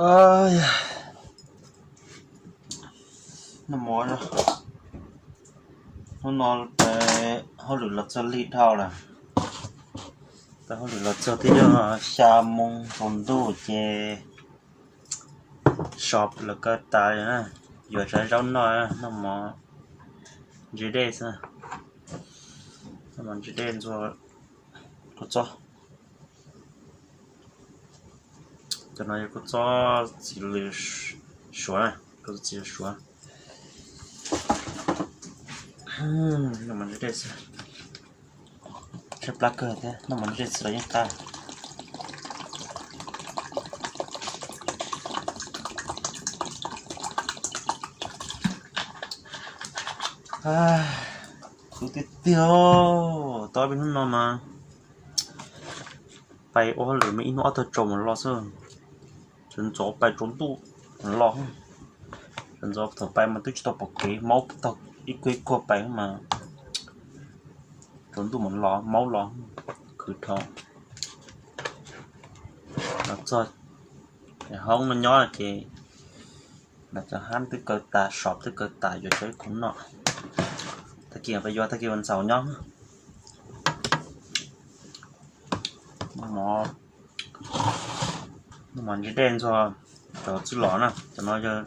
Noj mov, hnub no hauj lwm los txog lig dhau lawm. Tau hauj lwm los txog twb yog xya moo tsaus ntuj ces sov los kaw tas na. Yuav tsau zaub noj, noj mov ntsis dej xwb. Noj mov ntsis dej ntxuag kua txob. Cov no yog kua txob txiv lws suav, kua txob txiv lws suav. Noj mov ntsis dej xwb. Tshaib plab kawg thiab, noj mov ntsis dej xwb los yeej qab. Kuv tiag tiag, tau peb hnub no mas pais ua hauj lwm mas ib hnub ob tog tsaus mus los xwb. Sawv ntxov pais tsaus ntuj mus los. Sawv ntxov thaum pais mas twb tsis tau pom kev, maub tog ib kuag ib kuag pais mas tsaus ntuj mus los maub los khwv dhau. Los txog hoob no nyob ces los cov hab twb kaw tas, sov twb kaw tas, yuav tsau ib khub noj. Tag kis pais yuav tag kis ua ntxaus nyob. Noj mov ntsis dej ntxuag cov txwj los na, cov no yog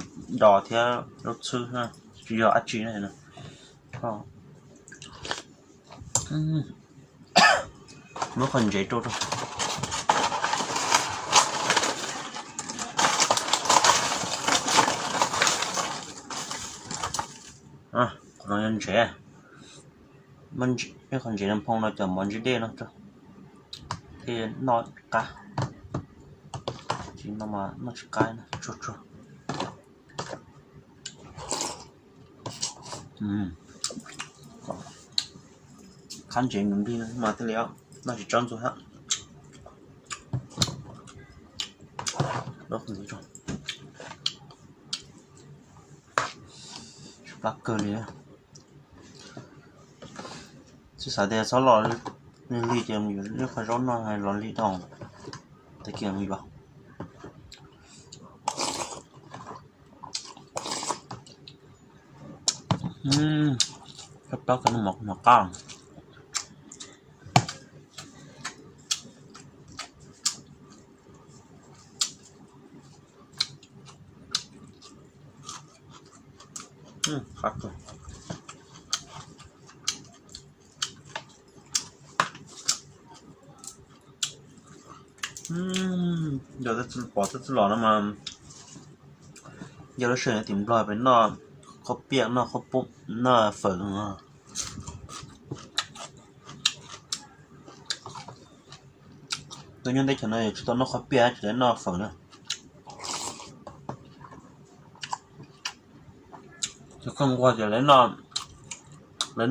dos thiab zaub txhwb, tsis yog dab tsi na. Muab qhov ntsev rau rau. Qhov no yog ntsev. Muab qhov ntsev no phoo rau cov mov ntsis dej no rau, thiaj noj qab. Tsis no mas noj tsis qab, tsuag tsuag. Qab ntsev nws nplig no mas thiaj li noj tsis tsob ntxuag hab. Tshaib plab kawg li. Tsis xav tias txhob los lig lig ces mus yuav ib qho zaub noj los lig dhau. Tag kis mus yuav. Tshaib plab kawg, noj mov kuj hnov qab. Qab kawg. Yog pom txwj los no mas yog lub sij hawm tim Nplog pem noj qhob piaj, noj qhob poob, noj fawm. Tuaj nyob teb chaws no yog tsis tau noj qhob piaj, tsis tau noj fawm na. Cov koj nquag ces lawv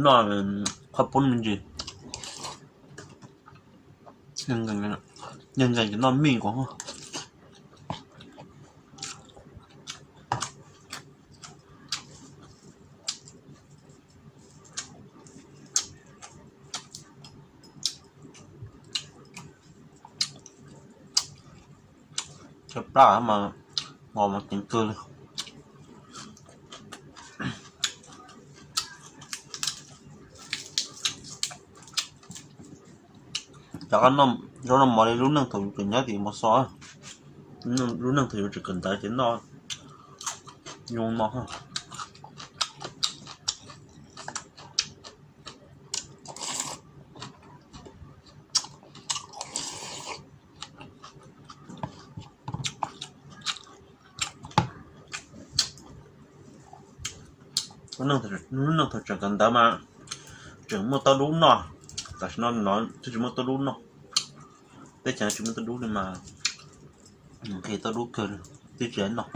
noj qhob poob me ntsis. Yog nkees ces noj mij nquag. Tshaib plab mas, nqos mas ceev kawg li. Cov zaub noj mov li lub neej thaum yus tseem nyob tim Mos Xos, lub neej thaum yus tseem kawm ntawv ces noj zoo no. Lub neej thaum tseem kawm ntawv mas tseem muaj tauj dub noj, tam sim no no twb tsis muaj tauj dub noj. Teb chaws tsis muaj tauj dub li mas nqhis tauj dub kawg li, twb tsis noj.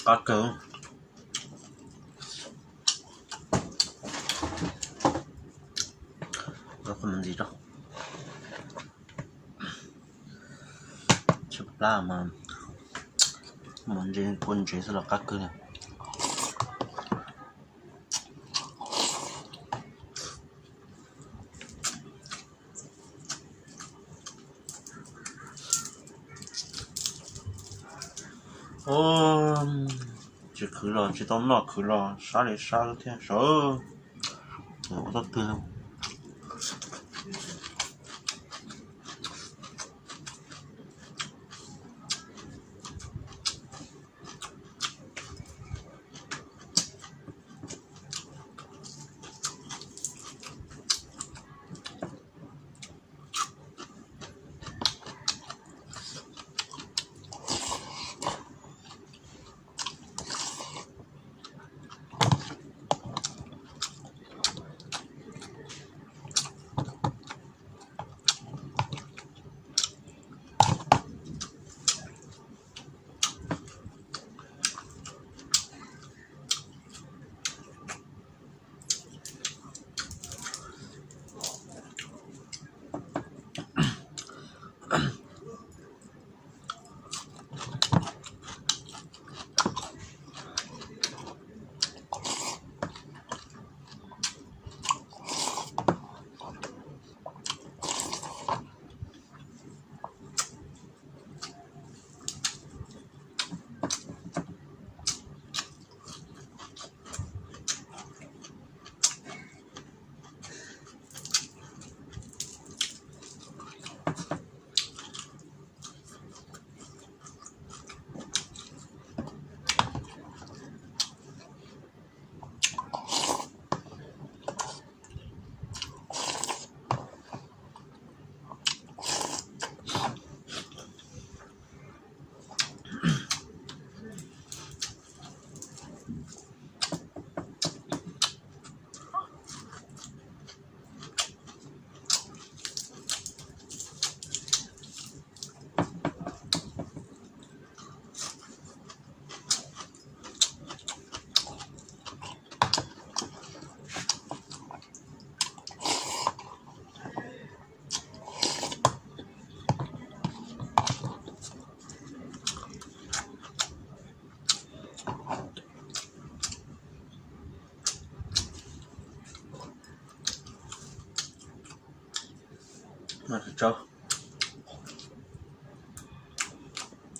Qab kawg. Qhov ntxiv rau. Tshaib plab mas, mov ntsev, kua ntsev xwb los qab kawg li. Ub, tsis khwv los tsis tau noj, khwv los sab li sab thiab sav. Ua tau twg.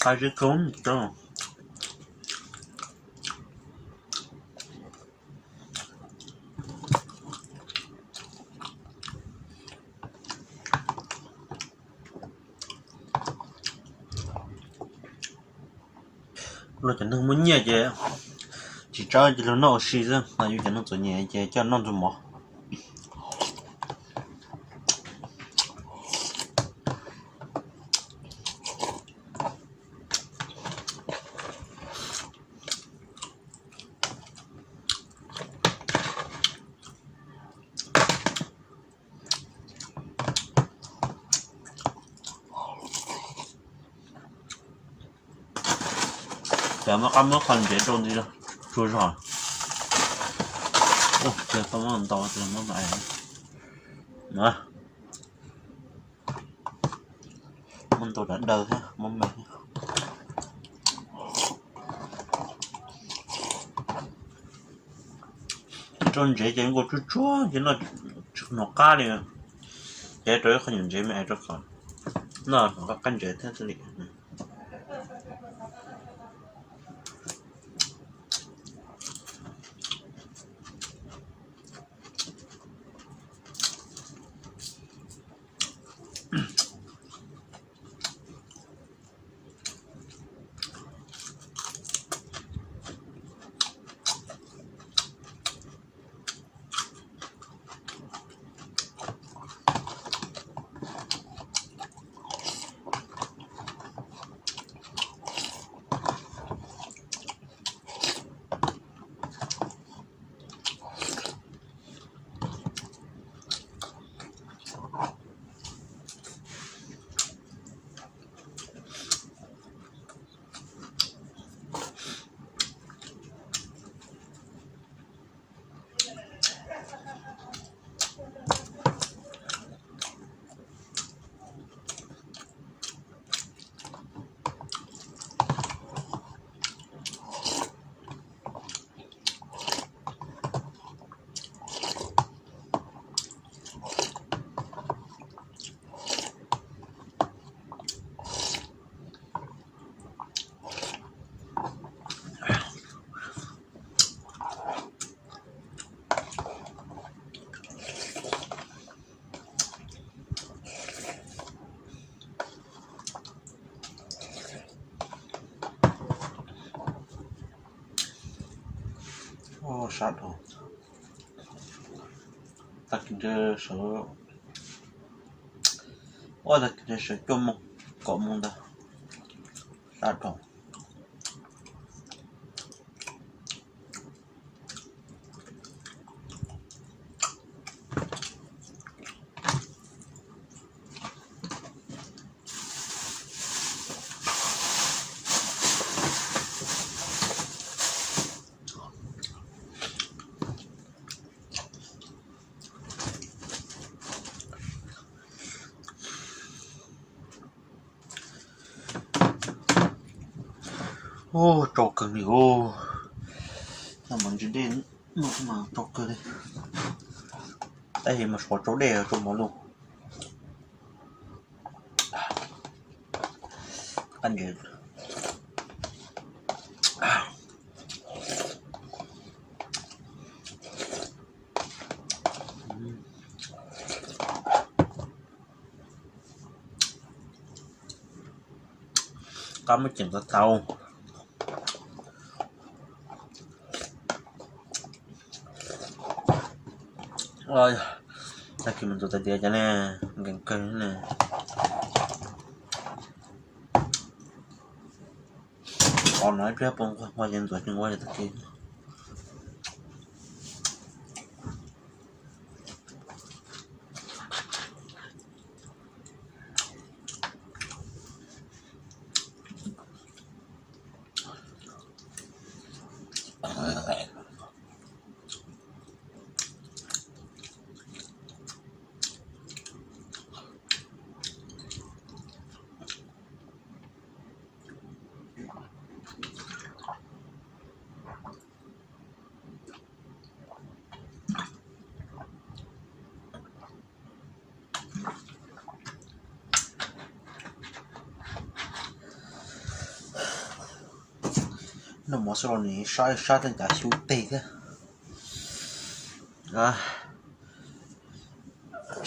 Qab zib kawg. Luag cov neeg muaj nyiaj ces tsis tsawg ces luag noj ua si xwb, ho yus cov neeg txom nyem ces coj noj ntxuag mov. Ces muab qab muab qhov ntsev rau ntxiv tsuag zog. Ua, ces tau muab ntau ces muab me, muab ntau dav daw thiab muab me. Rau ntsev ces nkaus tsuag tsuag ces noj tsis hnov qab li. Ces rau ib qho nyuam ntsev me es rau kom noj hnov qab ntsev thiab xwb li. Sab dhau. Tag kis ntawd sawv, ua tag kis ntawd sawv cuaj moos kaum moos ntawd, sab dhau. Ub, tsau kawg li os. Mas ntsis dej no mas tsau kawg li. Tab sis mas suav tsau dej tsau mov lug. Qab ntses. Qab muab ceem tau tau. Tag kis mus ntxuav tais diav cov ne, nkees kawg ne. Qhov no ib pliag poob nquag nquag ces ntxuav tsis nquag li tag kis. Noj mov xwb los nws sab sab tej cas xyuv teg thiab.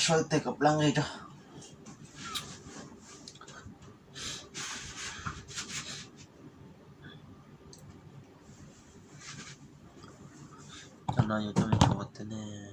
Sab teg kom plab nqig tso. Cov no yog coj mus tso tej ne.